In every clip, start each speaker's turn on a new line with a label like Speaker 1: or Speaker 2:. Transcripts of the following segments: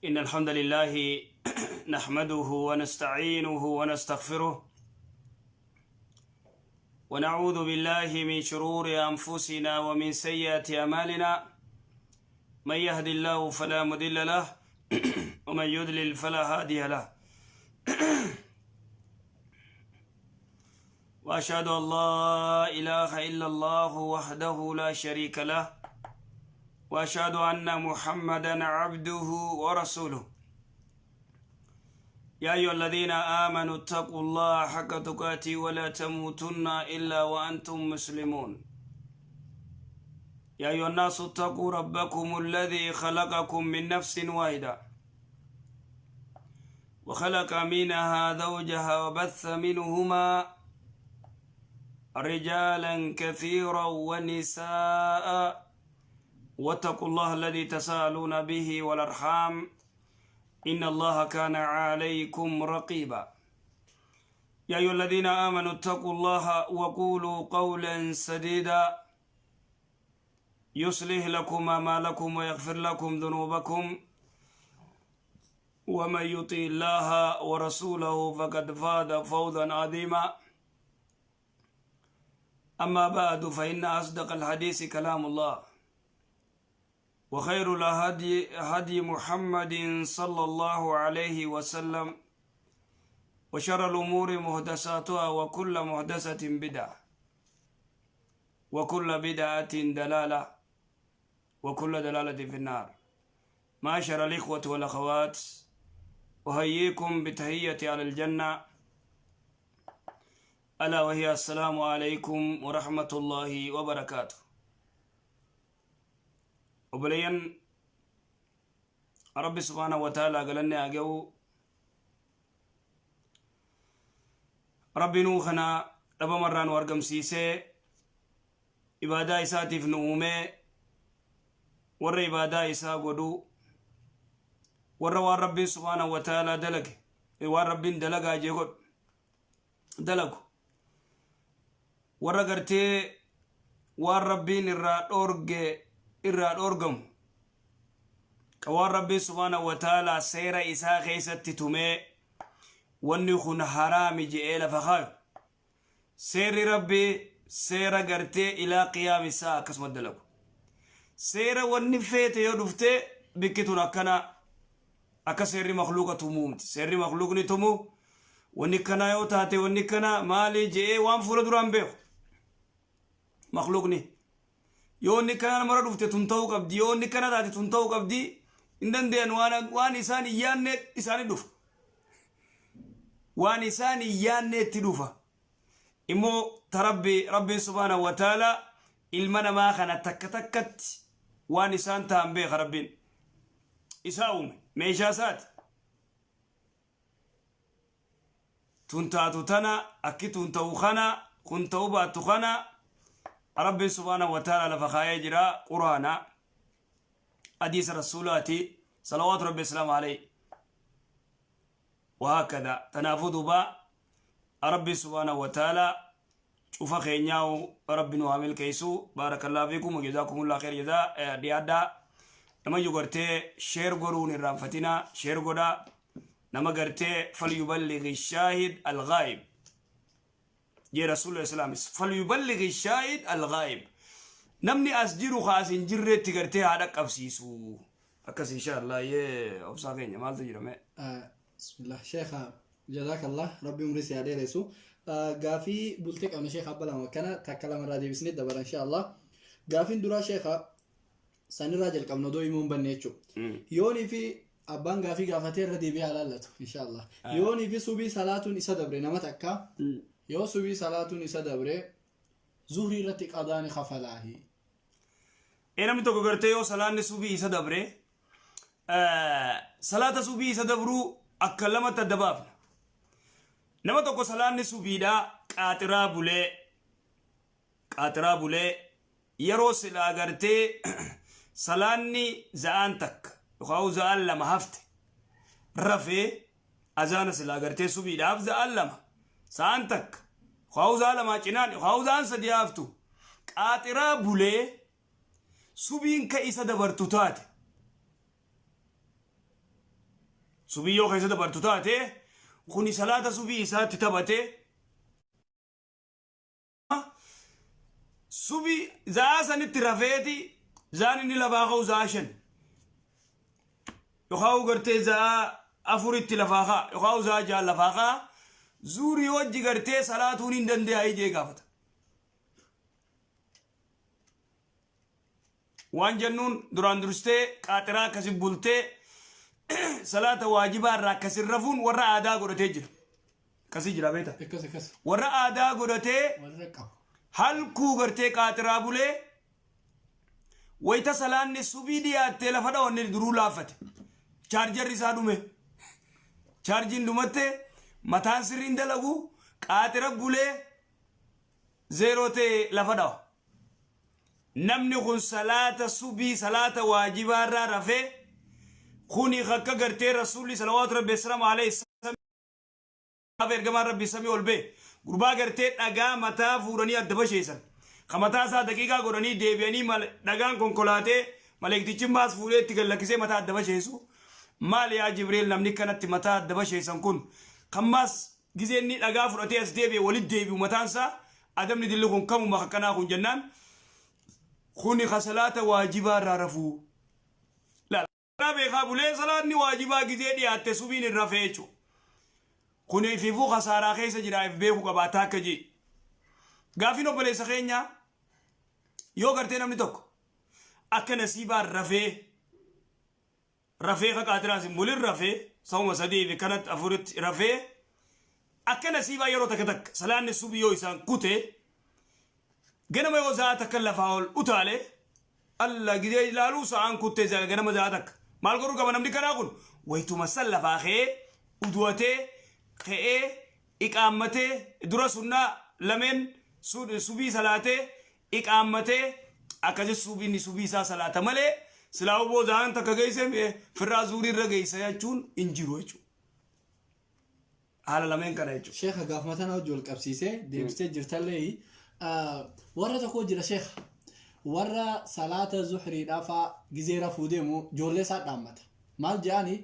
Speaker 1: إن الحمد لله نحمده ونستعينه ونستغفره ونعوذ بالله من شرور أنفسنا ومن سيئات أعمالنا، من يهد الله فلا مضل له ومن يضلل فلا هادي له، وأشهد أن لا إله إلا الله وحده لا شريك له، وأشهد أن محمدا عبده ورسوله. يا أيها الذين آمنوا اتقوا الله حق تقاته ولا تموتن إلا وأنتم مسلمون. يا أيها الناس اتقوا ربكم الذي خلقكم من نفس واحدة وخلق منها زوجها وبث منهما رجالا كثيرا ونساء، واتقوا الله الذي تساءلون به والأرحام إن الله كان عليكم رقيبا. يا أيها الذين آمنوا اتقوا الله وقولوا قولا سديدا يصلح لكم أعمالكم ويغفر لكم ذنوبكم، ومن يطع الله ورسوله فقد فاز فوزا عظيما. أما بعد، فإن أصدق الحديث كلام الله، وخير الهدي هدي محمد صلى الله عليه وسلم، وشر الأمور محدثاتها، وكل محدثة بدعة، وكل بدعة ضلالة، وكل ضلالة في النار. معاشر الإخوة والأخوات، أحييكم بتحية أهل الجنة، ألا وهي السلام عليكم ورحمة الله وبركاته. Obboleeyyan, Rabbi subhaanahu wa ta'ala galanni haa ga'u. Rabbi nuu kana dhabamarraa nu argamsiisee, ibaadaa isaatiif nu uumee, warra ibaadaa isaa godhu, warra waan Rabbiin subhaanahu wa ta'ala dalage, waan Rabbiin dalagaa jee godhu dalagu, warra gartee waan Rabbiin irraa dhoorge irraa dhoorgamu, ka waan Rabbiin subhaanahu wa ta'ala seera isaa keessatti tumee wanni kun haraami je'ee lafa kaayu, seerri Rabbii seera gartee ilaa qiyaami isaa akkasuma dalagu, seera wanni feete yoo dhufte bikki tun akkana akka seerri makluuqa tumuu miti. Seerri makluuqni tumu wanni kanaa yoo taate, wanni kana maali je'ee waan fuula duraan beeku. Makluuqni yoo wanni kana namara dhufte tun ta'uu qabdi, yoo wanni kana taate tun ta'uu qabdi hin danda'an. Waan isaan hin yaanne isaanii dhufa, waan isaan hin yaanne itti dhufa. Immoo ta Rabbi, Rabbiin subhaanahu wa ta'ala ilma namaa kana takka takkatti waan isaan ta'an beeka. Rabbiin isaa uume, meeshaa isaati. Tun taatu tana, akki tun ta'u kana, kun ta'u baattu kana Rabbiin subhaanahu wa ta'ala lafa kaayee jira, Quraana, hadiisa Rasuulaati salawaatu Rabbi islaamu alayhi wahaakada. Tanaafuu duuba Rabbi subhaanahu wa ta'ala cufa keenyaa'u Rabbi nu haa milkeessu. Baarakallahu fiikum, jazaakumullah khair jazaa. Dhiyaadhaa, nama gartee share godhuun irraanfatina, share godhaa. Nama gartee falyuballighi shaahid alghaa'ib jee Rasuulli Islaamis, falyuballighi shaahid alghaa'ib, namni as jiru ka as hin jirreetti gartee haa dhaqqabsiisu. Akkas insha Allah. Yee, obsaa keenya maaltu jira mee?
Speaker 2: Bismillah. Sheekha, jazakallah, Rabbi umrii si haa dheeressu. Gaafii bultee qabna sheekha, abba lama kana takka lamarraa deebisnee dabala insha Allah. Gaafiin duraa sheekha, sanirraa jalqabna odoo himuu hin banne jechuudha. Yoonii fi abbaan gaafii gaafatee irra deebi'ee haa laallatu insha Allah. Yoonii fi subii salaatuun isa dabre, nama takka yoo subii salaatuun isa dabre, zuhrii irratti qadaa ni kafalaahi?
Speaker 1: Namni tokko gartee yoo salaanni subii isa dabre, salaata subii isa dabruu akka lamatti adda baafna. Nama tokko salaanni subiidhaa qaaxiraa bulee, qaaxiraa bulee, yeroo silaa gartee salaanni za'aan takka yookaan za'aan 2 hafte rafee, azaana silaa gartee subiidhaaf za'aan 2, sa'aan takka yookaan za'a lamaa cinaan yookaan za'aan 3 haftu qaaxiraa bulee subiin ka isa dabartu taate. Subii yoo keessa dabartu taate, kuni salaata subii isaatti taphate. Subii za'aa sanitti rafeeti, za'aan inni lafaa ka'u za'aa 5 yookaan gartee za'aa 4tti lafaa ka'a yookaan za'aa 6 lafaa ka'a, zuurii wajji gartee salaatuun hin dandee'a jee gaafata. Waan jennuun, duraan dursitee qaaxiraa akkasi bultee salaata waajibaa irraa akkasin rafuun warra aadaa godhatee jira. Akkasii jira beektaa?
Speaker 2: Akkas akkas.
Speaker 1: Warra aadaa godhatee
Speaker 2: Warra qabu.
Speaker 1: halkuu gartee qaaxiraa bulee, wayita salaanni subii dhiyaattee lafa dhawanne duruu laaffate. Chaarjarri isaa dhume. Chaarjiin dhumatte, mataan sirriin dalagu, qaaxira bulee zeeroo ta'e lafa dhawa. Namni kun salaata subii, salaata waajibaa irraa rafee, kuni akka gartee Rasuulli salawaatu rabbi salaamu alayhi gaafa ergamaan rabbi samii ol ba'e gurbaa gartee dhagaa mataa fuudhanii adda basheessan, ka mataa isaa daqiiqaa godhanii deebi'anii dhagaan konkolaatee maleektichi maas fuudhee itti gad lakkisee mataa adda basheessu. Maal yaa Jibriil, namni kanatti mataa adda basheessan kun kan maas gizee inni dhagaa fudhatee as deebi'e walitti deebi'u mataan isaa adamni dilli kun kamuma akkanaa kun jennaan, kuni ka salaata waajibaa irraa rafuu laala beekaa bulee salaanni waajibaa gizee dhiyaatte subiin hin rafee jechuudha. Kun ifiifuu kasaaraa keessa jira, if beeku qabaataa akka jee. Gaafiin obboleessa keenya, yoo gartee namni tokko akka nasiibaan rafee rafee ka qaatiraas hin bulin, rafee sa'uma 3 fi kanatti 4tti rafee, akka nasiibaa yeroo takka takka salaanni subii yoo isaan kute, ganama yoo sa'a takka lafaa ol utaale, alla gizee ilaaluu sa'aan kuttee ganama sa'a takka, maal godhuu qaba namni kanaa kun? Wayituma san lafaa ka'ee, udu'atee ka'ee, iqaammatee, dura sunnaa lameen subii salaatee, iqaammatee, akkasi subiin subii isaa salaata malee, silaa oboo sa'aan takka geesse firraa zuurii irra geessa jechuun hin jiru jechuudha. Haala lameen kana jechuudha.
Speaker 2: Sheekha, gaafuma tana hojii wal qabsiisee deebistee jirtallee, warra tokko jira sheekha. Warra salaata zuhriidhaa faa gizee rafuu deemu ijoollee isaa dhaammata. Maal jedhani?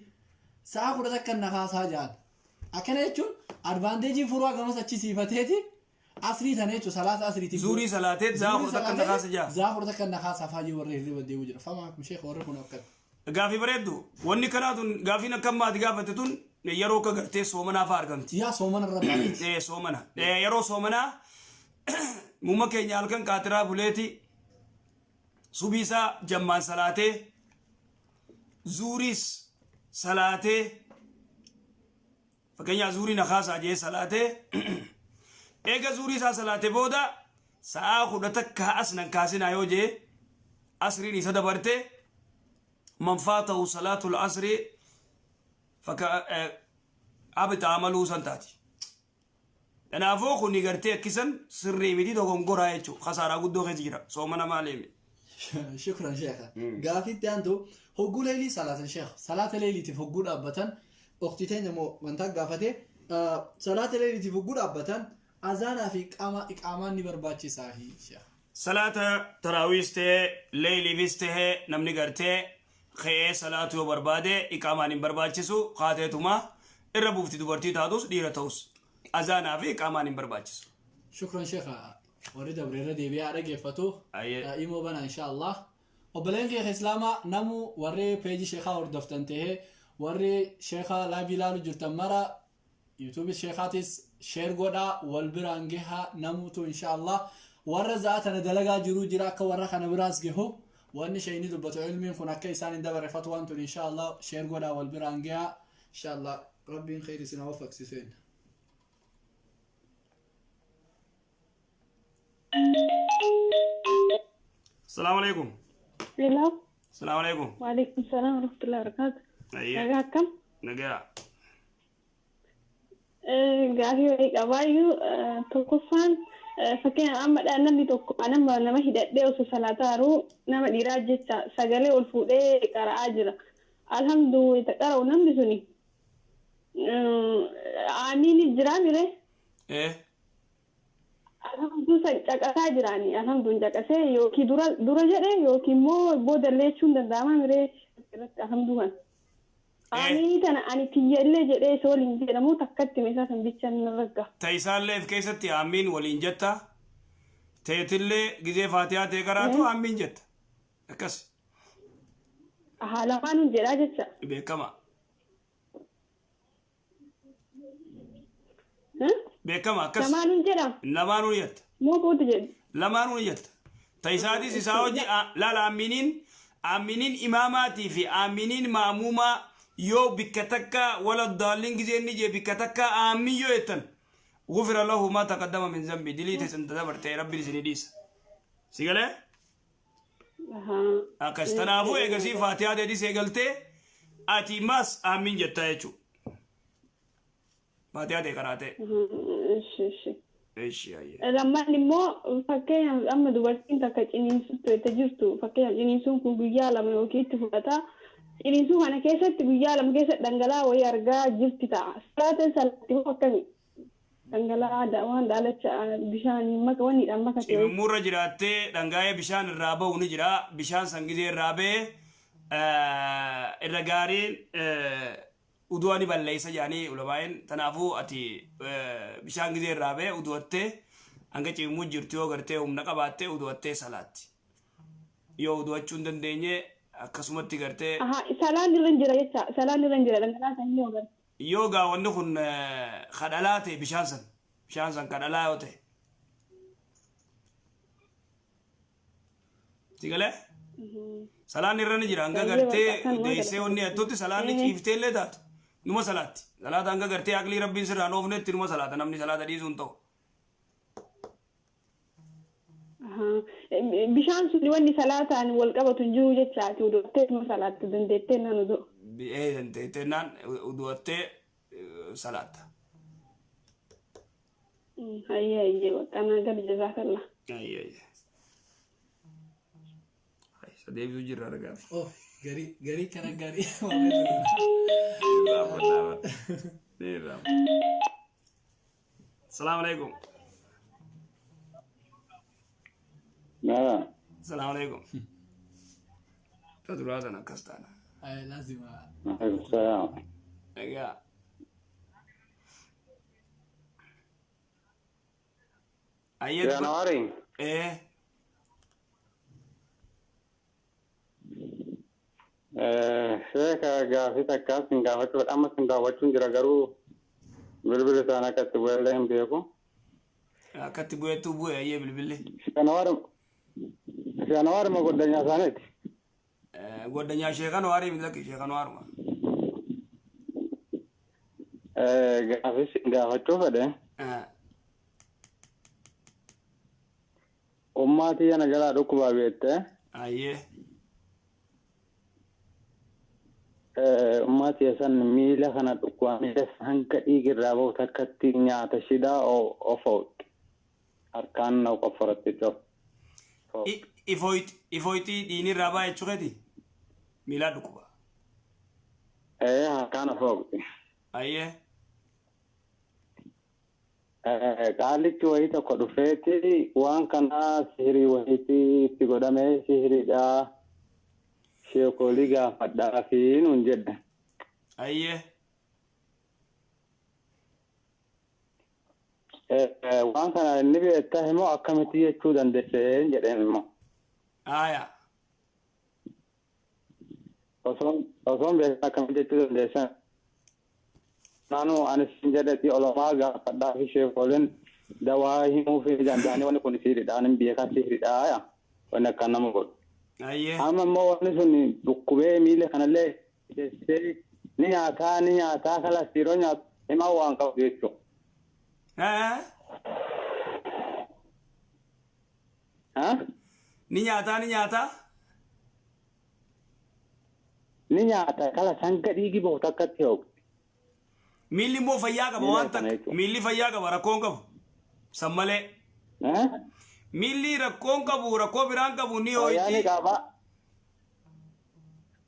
Speaker 2: Sa'a 11 na kaasaa jedhan. Akkana jechuun advantage furuu gamas achi siifateeti asrii tana jechuun salaata asriitiif.
Speaker 1: Zuurii salaateet sa'a 11 na kaasa jaa.
Speaker 2: Sa'a 11 na kaasaa faa warra hirriba deemu jira. Famaa kun sheekha, warri kun akkana.
Speaker 1: Gaafii bareeddu. Wanni kanaa tun, gaafiin akka ammaati gaafatte tun, yeroo akka gartee soomanaa fa'aa argamti.
Speaker 2: Yaa, soomana irra baay'eeti.
Speaker 1: Soomana. Yeroo soomanaa muuma keenya halkan qaatiraa buleeti subii isaa jammaan salaatee, zuuriis salaatee, fakkeenyaaf zuurii na kaasaa jee salaatee, eega zuurii isaa salaate booda sa'aa 11 as nan kaasinaa yoo jee, asriin isa dabarte, man faatahu salaatul asri faka habita amaluu san taati. Kanaafuu kuni gartee akkisan sirrii miti, dogongoraa jechuudha. Kasaaraa guddoo keessa jira. Soomana maaliimi?
Speaker 2: Shukran sheekha. Gaafiitti aantu, hogguu leelii salaatan sheekha. Salaata leeliitiif hogguu dhaabbatan, ukhti teenya moo wanta gaafate, salaata leeliitiif hogguu dhaabbatan azaanaa fi qaama iqaamaan ni barbaachisaa sheekha?
Speaker 1: Salaata taraawiis ta'ee leeyliifis ta'ee, namni gartee ka'ee salaatu yoo barbaade iqaamaan hin barbaachisu. Kaateetuma irra buufti, dubartii taatus dhiira ta'us azaanaa fi iqaamaan hin barbaachisu.
Speaker 2: Shukran sheekha. Warri dabre irra deebi'aa dhaggeeffatu.
Speaker 1: Ayyee.
Speaker 2: Imoo bana insha Allah. Obboleen keenya Islaamaa namu, warri peejii sheekaa hordoftan tahee, warri sheekaa live ilaalu jirtan mara, yuutuubii sheekaatis share godhaa, wal biraan gahaa namuutu insha Allah. Warra za'a tana dalagaa jiruu jira, akka warra kana biraas gahu, wanni sheeyni dubbatu ilmiin kun akka isaan hin dabarre fatwaan tun, insha Allah share godhaa, wal biraan gahaa insha Allah. Rabbiin kheyri isin haa waffaqsiiseen.
Speaker 1: Salaamu alaikum.
Speaker 3: Hello.
Speaker 1: Salaamu alaikum.
Speaker 3: Waalaikum salam warahmatullahi wabarakatuh.
Speaker 1: Ayyee.
Speaker 3: Nagaa akkam?
Speaker 1: Nagaa.
Speaker 3: Gaafii wayii qabaayyuu. Tokkoffaan, fakkeenyaaf amma namni tokko, nama nama hidhadhee osoo salaataa jiruu, nama dhiiraa jecha sagalee ol fuudhee qara'aa jira. Alhamdu wayita qara'u namni suni aamiin jiraa mire?
Speaker 1: Eh.
Speaker 3: Alhamduu san caqasaa jiraani. Alhamduun caqasee yookiin dura dura jedhe yookiin immoo boodallee jechuun danda'ama miree irratti alhamduu kana? Amiinii tana ani tiyyallee jedhee isa waliin jedhamu takkatti meeshaa san bichaan narra gaha.
Speaker 1: Ta isaallee if keessatti aamiin waliin jetta. Teetillee gizee faatihaa tee qaraatu aamiin jetta. Akkas.
Speaker 3: Ahaa lamaanuun jedhaa jecha.
Speaker 1: Beekama. Beekama akkas.
Speaker 3: Lamaanuun jedha.
Speaker 1: Lamaanuu ni jetta.
Speaker 3: Moo kootu jedhu.
Speaker 1: Lamaanuu ni jetta. Ta isaatis isaa hojii laala aaminiin aaminiin imaamaatii fi aaminiin maamuumaa yoo bikka takka wala daalliin gizee inni jee bikka takka aamiin yoo jettan gufira lahu maa taqaddama min zambi dilii teessan dabarte rabbiin isinii dhiisa. Si galee? Akkas tanaafuu eegasii faatihaa teetis eegaltee ati maas aamiin jettaa jechuudha. Faatihaa tee qaraatee.
Speaker 3: Ishi ishi.
Speaker 1: Ishi ayyee.
Speaker 3: Lammaan immoo fakkeenyaaf amma dubartiin takka ciniinsuutti itti jirtu fakkeenyaaf ciniinsuun kun guyyaa 2 yookiin itti fudhata. Ciniinsuu kana keessatti guyyaa 2 keessa dhangala'aa wayii argaa jirti ta'a. Salaateen salaatti hoo akkami? Dhangala'aa waan daalacha bishaaniin maka wanniidhaan makate wayii.
Speaker 1: Cimimmuurra jiraattee dhangaa'ee bishaan irraa bahu ni jira. Bishaan san gizee irraa ba'e irra gaariin udu'a ni balleessa jedhanii ulamaa'in tanaafuu ati bishaan gizee irraa ba'e udu'attee hanga cimimmuu jirtu yoo gartee humna qabaatte udu'attee salaatti. Yoo udu'achuu hin dandeenye akkasumatti gartee.
Speaker 3: Aha salaan irra hin jira jecha salaan irra hin jira dhangala'aa san yoo garte.
Speaker 1: Yoo gaa wanni kun ka dhalaa ta'e bishaan san bishaan san ka dhalaa yoo ta'e. Si galee? Salaanni irra ni jira hanga gartee deessee wanni hattutti salaanni ciiftee illee taatu numa salaatti. Salaata hanga gartee aqlii rabbiin sirraa hin oofnetti numa salaata namni salaata dhiisuu hin ta'u.
Speaker 3: Bishaan sun wanni salaataan wal qabatu hin jiru jecha ati udu'attee numa salaatta dandeettee naan udu'u.
Speaker 1: Ee dandeettee naan udu'attee salaatta.
Speaker 3: Hayyee hayyee bakka naa gali jazaakallah.
Speaker 1: Hayyee hayyee. Isa deebisuu jirra argaa.
Speaker 2: Oh, garii garii kana garii.
Speaker 1: Salaamu alaikum.
Speaker 4: Naa.
Speaker 1: Salaamu alaikum. Ta duraa sana akkas taana.
Speaker 2: Ay, lazima.
Speaker 4: Alaikum salaam.
Speaker 1: Egaa. Ayyee.
Speaker 4: January.
Speaker 1: Ee.
Speaker 4: Sheeka gaafii takkaa sin gaafachuu amma sin daawwachuun jira garuu bilbilli isaan akka itti bu'ellee hin beeku.
Speaker 1: Akka itti bu'eettuu bu'e ayyee bilbilli.
Speaker 4: Shanawaaruma goddanyaa isaaniiti.
Speaker 1: Goddanyaa sheekan waarii miti lakki sheekan waaruma.
Speaker 4: Gaafii sin gaafachuu fedhe. Ummaa tiyya na jalaa dhukkubaa beette.
Speaker 1: Ayyee.
Speaker 4: Ummaa tiyya san miila kana dhukkubaa miila hanga dhiigi irraa bahu takkatti nyaata shidaa ofootti. Harkaan na qofforatti jechuudha.
Speaker 1: Ifooyxii dhiigni irraa ba'a jechuu keeti? Miilaa dhukkuba.
Speaker 4: Ee harkaan ofoogti.
Speaker 1: Ayyee.
Speaker 4: Qaallichi wayii tokko dhufeeti waan kana sihirii wayiitti itti godhame sihiriidha sheekolii gaafadhaa fi nuun jedhe.
Speaker 1: Ayyee.
Speaker 4: Waan kana inni beektaa immoo akkamitti jechuu dandeessee jedheen immoo.
Speaker 1: Aya.
Speaker 4: Osoon beekaa akkamitti jechuu dandeessan. Naannoo anis hin jedhetti olomaa gaafadhaa fi sheekoliin dawaa himuu fi danda'anii wanni kun sihiriidha ani beekaa sihiriidha yaa wanni akkaan nama godhu.
Speaker 1: Ayyee.
Speaker 4: Amma immoo wanni sun dhukkubee miila kanallee keessee ni nyaataa ni nyaataa kalas yeroo nyaatu himaa waan qabu jechuudha.
Speaker 1: Ni nyaataa ni nyaataa.
Speaker 4: Ni nyaata kalas hanga dhiigi bahu takkatti hooqu.
Speaker 1: Miilli immoo fayyaa qaba
Speaker 4: Miila
Speaker 1: waan
Speaker 4: kana
Speaker 1: takka.
Speaker 4: jechuudha.
Speaker 1: Miilli fayyaa qaba rakkoon qabu. San malee. Miilli rakkoon qabu rakkoo biraan qabu ni
Speaker 4: Fayyaa ni
Speaker 1: hooyti.
Speaker 4: qaba.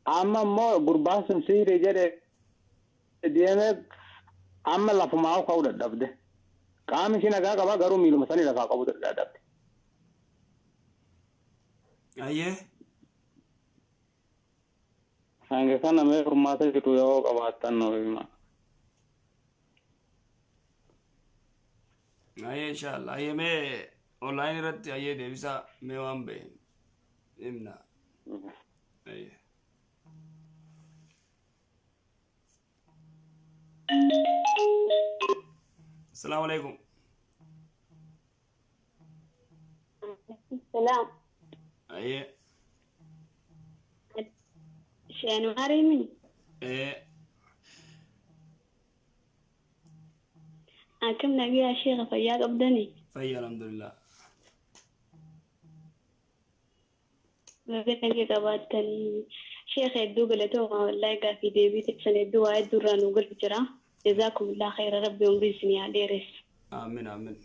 Speaker 4: Amma immoo gurbaan sun sihirii jedhe deemee amma lafumaa ka'uu dadhabde. Qaamni ishii nagaa qaba garuu miiluma sanii lafaa qabuu dadhabde.
Speaker 1: Ayyee.
Speaker 4: Hanga kana mee furmaata jiru yoo qabaattan nuuf hima.
Speaker 1: Ayyee, inshallah. Ayyee, mee online irratti ayyee deebisaa mee waan ba'e himna. Ayyee. Assalamu alaikum.
Speaker 3: Salaam.
Speaker 1: Ayyee.
Speaker 3: Sheenwaariimi.
Speaker 1: Ee.
Speaker 3: Akkam nagayaa sheekha, fayyaa qabdanii?
Speaker 1: Fayya, alhamdulillah.
Speaker 3: Baga nagee qabaattanii sheekha, hedduu galatooma wallaahi, gaafii deebii teessan hedduu waa hedduu irraa nu galu jira. Jazaakumullah khayra, rabbi umrii isinii haa dheeressu.
Speaker 1: Aamin, aamin.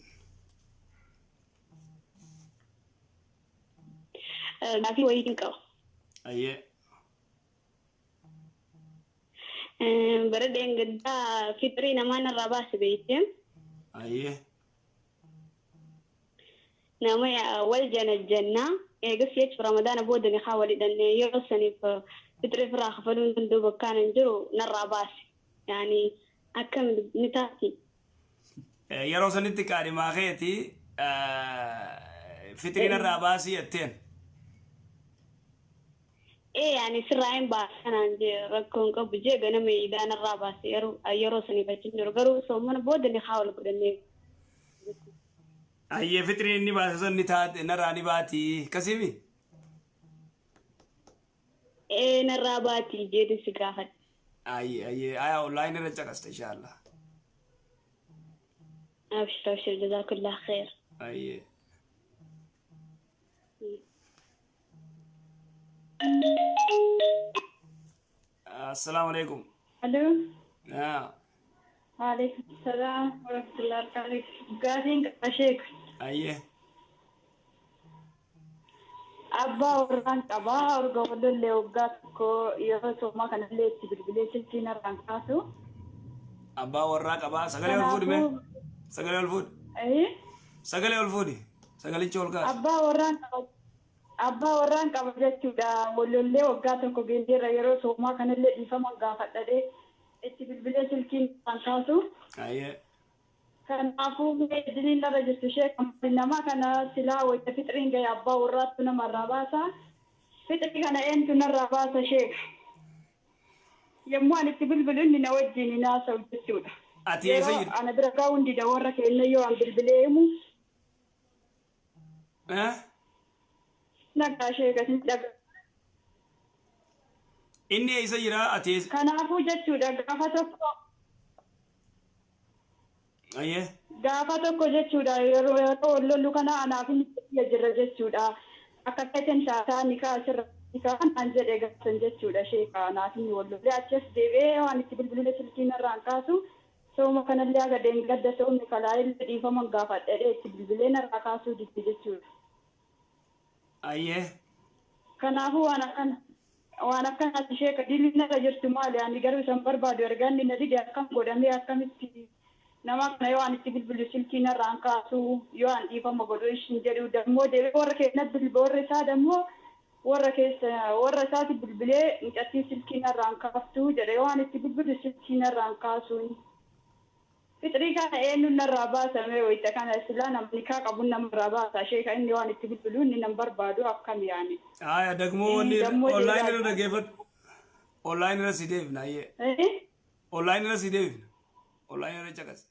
Speaker 3: Gaafii wayiin qaba.
Speaker 1: Ayyee.
Speaker 3: Bara dheengaddaa fixrii namaa narraa baase beeyte.
Speaker 1: Ayyee.
Speaker 3: Nama wal janajjannaa eegas jechuun Ramadaana booda ni haa walidhanne, yeroo saniif fixrii firraa kafaluun danda'u bakkaan hin jiru narraa baase. Yaani akkam ni taati?
Speaker 1: Yeroo sanitti qaadhimaa keeti fixrii narraa baasii jetteen.
Speaker 3: Ee, yaani sirraa hin baasanaan jee, rakkoon qabu jee, ganama iidaa narraa baase, yeroo saniif achi hin jiru, garuu soomana booda ni haa wal godhannee.
Speaker 1: Ayyee, fixriin inni baase sun ni taate, narraa ni baati kasiimi.
Speaker 3: Ee, narraa baati jeetin si gaafadhe.
Speaker 1: Ayyee, ayyee, aya, online irra caqaste inshallah.
Speaker 3: Abshir, abshir, jazaakallah khair.
Speaker 1: Ayyee. Assalaamu alaikum.
Speaker 5: Alo.
Speaker 1: Ah.
Speaker 5: Waalaikum salaam warahmatullahi wabarakatuh. Gaafiin qaba sheek.
Speaker 1: Ayyee.
Speaker 5: Abbaa warraan qabaa, erga walollee waggaa tokko, yeroo soomaa kanallee itti bilbilee silkii narraan kaasu.
Speaker 1: Abbaa warraa qabaa, sagalee ol fuudhi mee. Sagalee ol fuudhi. Sagalee ol fuudhi. Sagalicha ol kaasi.
Speaker 5: Abbaa warraan qaba. Abbaa warraan qaba jechuudha. Walollee waggaa tokko geenyeerra, yeroo soomaa kanallee dhiifama gaafadhadhee itti bilbilee silkii narraan kaasu.
Speaker 1: Ayyee.
Speaker 5: Kanaafuu mee diliin irra jirtu ishee nama kana silaa wayita fixriin gahe abbaa warraattu namarraa baasa. Fixrii kana eentu narraa baasa sheeka? Yommuu ani itti bilbilu inni na wajjin hin haasa'u jechuudha.
Speaker 1: Ati eessa
Speaker 5: Yeroo
Speaker 1: jirti?
Speaker 5: ana bira ga'uu hin dida, warra keenya yoo an bilbilee himu.
Speaker 1: Eh?
Speaker 5: Nagaa sheeka, sin dhagaa.
Speaker 1: Inni eessa jira? Ati eessa?
Speaker 5: Kanaafuu jechuudha gaafa tokko
Speaker 1: Ayyee.
Speaker 5: gaafa tokko jechuudha yeroo wal lollu kana anaaf inni biyya jirra jechuudha. Akka feeten taataa nikaa asirra nikaa naan jedhe gaafsan jechuudha sheeka, anaaf inni wal lollee achas deebi'ee waan itti bilbilee silkii narraan kaasu, sooma kanallee haga deengadda soomni kalaa illee dhiifama gaafadhadhee itti bilbilee narraa kaasuu didde jechuudha.
Speaker 1: Ayyee.
Speaker 5: Kanaafuu waan akkanaati sheeka, dilli narra jirtu maali? Ani garuu isan barbaadu, erga inni na dide akkam godhamee, akkamitti nama kana yoo ani itti bilbilu silkii narraan kaasu, yoo an dhiifama godhu ishin jedhu, dammoo deebi'ee warra keenya bilbile, warra isaa dammoo warra keessa warra isaati bilbilee mucattiin silkii narraan kaaftu jedhe, yoo ani itti bilbilu silkii narraan kaasu. Fixrii kana eenyuun narraa baasame wayita kana? Silaa namni kaa qabu namarraa baasa sheeka, inni waan itti bilbilu inni nan barbaadu, akkam yaani?
Speaker 1: Aya, dagmoo wanni
Speaker 5: Dammoo
Speaker 1: online irra
Speaker 5: deebi'aa.
Speaker 1: dhageeffadhu. Online irra si deebifna, ayyee.
Speaker 5: Eh?
Speaker 1: Online irra si deebifna. Online irra caqasi.